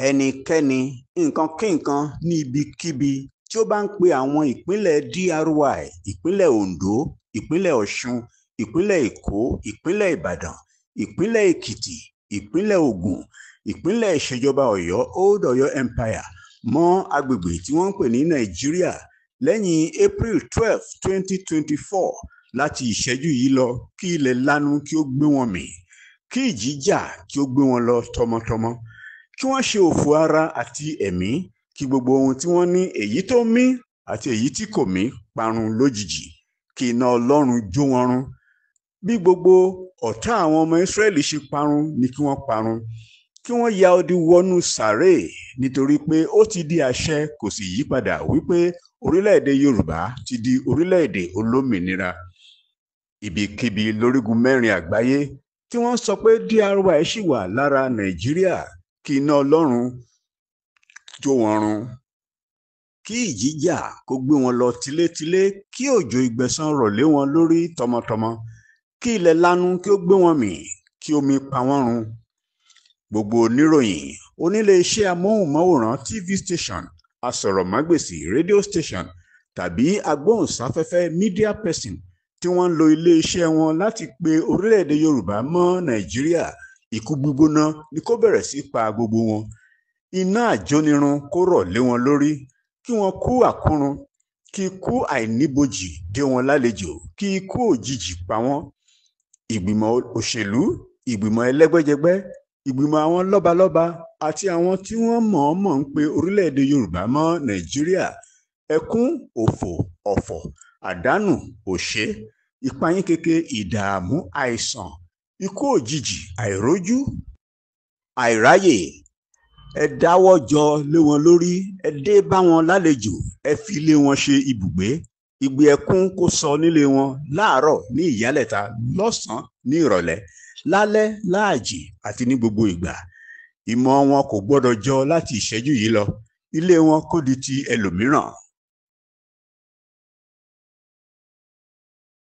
Ẹnikẹ́ni, nǹkan kí nǹkan, ní ibikíbi tí ó bá ń pe àwọn ìpínlẹ̀ DRY, ìpínlẹ̀ Ondo, ìpínlẹ̀ Ọ̀ṣun, ìpínlẹ̀ Èkó, ìpínlẹ̀ Ìbàdàn, ìpínlẹ̀ Èkìtì, ìpínlẹ̀ Ògùn, ìpínlẹ̀ ìṣèjọba Ọ̀yọ́, Old Ọ̀yọ́ Empire, mọ́ agbègbè tí wọ́n ń pè ní Nàìjíríà lẹ́yìn April 12, 2024, láti ìṣẹ́jú yìí lọ, kí ilẹ̀ lanu kí ó gbé wọn mì, kí ìjì jà kí ó gbé wọn lọ tọmọtọmọ, kí wọ́n ṣe òfò ara àti ẹ̀mí, kí gbogbo ohun tí wọ́n ní, èyí tó mí àti èyí tí kò mí, parun lójijì, kí iná Ọlọ́run jó wọn run. Bí gbogbo ọ̀tá àwọn ọmọ Ísírẹ́lì ṣe parun ni kí wọ́n parun, kí wọ́n ya odi wọnú sàréè, nítorí pé ó ti di àṣẹ, kò sì yípadà, wípé orílẹ̀-èdè Yorùbá ti di orílẹ̀-èdè olómìnira. Ibikíbi lórígun mẹ́rin àgbáyé tí wọ́n sọ pé DRY ṣì wà lára Nàìjíríà, kí iná Ọlọ́run jó wọn run, kí ìjì jà kó gbé wọn lọ tilétilé, kí òjò ìgbẹ̀san rọ̀ lé wọn lórí tọmọtọmọ, kí ilẹ̀ lanu kí ó gbé wọn mì, kí omi pa wọ́n run. Gbogbo oníròyìn, onílé-iṣẹ́ amóhùnmáwòrán, TV station, asọ̀rọ̀mágbèsì, radio station, tàbí agbóhùnsáfẹ́fẹ́, media person, tí wọ́n ń lo iléeṣẹ́ wọn láti pe orílẹ̀-èdè Yorùbá mọ́ Nàìjíríà, ikú gbígbóná ni kó bẹ̀rẹ̀ sí pa gbogbo wọn. Iná àjónirun kó rọ̀ lé wọn lórí, kí wọ́n kú àkúrun, kí ikú àìníbojì dé wọn lálejò, kí ikú òjijì pa wọ́n. Ìgbìmọ̀ òṣèlú, ìgbìmọ̀ ẹlẹ́gbẹ́jẹgbẹ́, ìgbìmọ̀ àwọn lọ́balọ́ba àti àwọn tí wọ́n mọ̀ọ́mọ̀ ń pe orílẹ̀-èdè Yorùbá mọ́ Nàìjíríà, ẹkún, òfò, ọ̀fọ̀, àdánù, òṣé, ìpayínkeke, ìdààmú, àìsàn, ikú òjijì, àìrójú, àìráyè, ẹ dáwọ́ jọ lé wọn lórí, ẹ dé bá wọn lálejò, ẹ fi ilé wọn ṣe ibùgbé. Igbe ẹkún kó sọ nílé wọn láàárọ̀, ní ìyálẹ̀ta, lọ́sàn-án, ní ìrọ̀lẹ́, lálẹ́, láàjì àti ní gbogbo ìgbà. Ìmọ̀ wọn kò gbọ́dọ̀ jọ láti ìṣẹ́jú yìí lọ. Ilé wọn kó di ti ẹlòmíràn.